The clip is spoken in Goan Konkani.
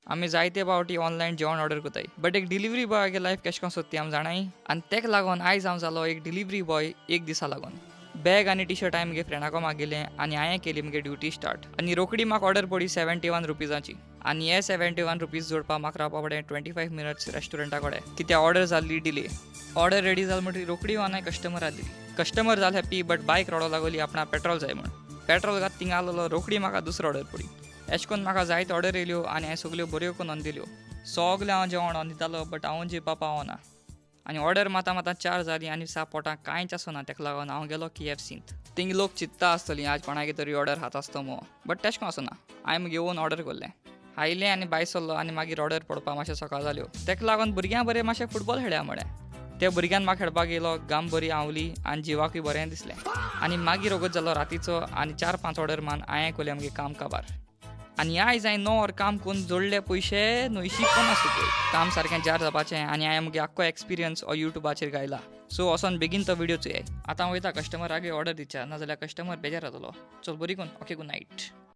आमी जायते पावटी ऑनलायन जेवण ऑर्डर करताय, बट एक डिलिव्हरी बॉयागे लायफ केशें कोन्न सोदती आमी जाणाय. आनी तेका लागून आयज हांव जालो एक डिलिव्हरी बॉय एक दिसा लागून. बॅग आनी टी शर्ट हांवें म्हगे फ्रेंडाको मागिल्लें आनी हांवें केली म्हगे ड्युटी स्टार्ट. आनी रोखडी म्हाका ऑर्डर पडली 71 रुपीजाची आनी हे 71 रुपीज जोडपाक म्हाका रावपा पडलें 25 मिनट्स रेस्टॉरंटा कडेन, कित्याक ऑर्डर जाल्ली डिले. ऑर्डर रेडी जाल म्हणटकीर रोखडी हांवें कस्टमराक दिली. कस्टमर जाल हॅप्पी, बट बायक रडो लागली, आपणा पेट्रोल जाय म्हण. पेट्रोल घात थिंगा आसलेलो, रोखडी म्हाका दुसरो ऑर्डर पडली. एशें कोन्न म्हाका जायते ऑर्डर येयल्यो आनी हांवें सगल्यो बऱ्यो करून दिल्यो. सगळें हांव जेवण ऑन दितालो, बट हांव जेवपा पावना. आनी ऑर्डर माता माता 4 जालीं आनी सा पोटाक कांयच आसना. तेका लागून हांव गेलो केएफसींत. थिंग लोक चिंत्ता आसतली, आज कोणागे तरी ऑर्डर खाता आसतो मो, बट तेशें कोन्न आसना. हांवें मुगे ओन ऑर्डर करलें, आयलें आनी भायर सरलो. आनी मागीर ऑर्डर पडपाक मातशें सकाळ जाल्यो. तेका लागून भुरग्यां बरें मातशें फुटबॉल खेळया म्हळें. त्या भुरग्यान म्हाका खेळपाक येयलो, गाम बरी आंवली आनी जिवाकूय बरें दिसलें. आनी मागीर वगत जालो रातीचो आनी 4-5 ऑर्डर मान हांवें केलें मुगे काम काबार. आनी आयज हांवें 9 वर काम करून जोडले पयशे 950 रुपये. काम सारकें जार जावपाचें आनी हांवें मुगे आख्खो एक्सपिरियन्स हो युट्यूबाचेर गायला. सो वचोन बेगीन तो व्हिडियो चोयाय. आतां वयता कस्टमरागे ऑर्डर दिवच्या, नाजाल्यार कस्टमर बेजार जातलो. चल, बरी करून. Okay, good night.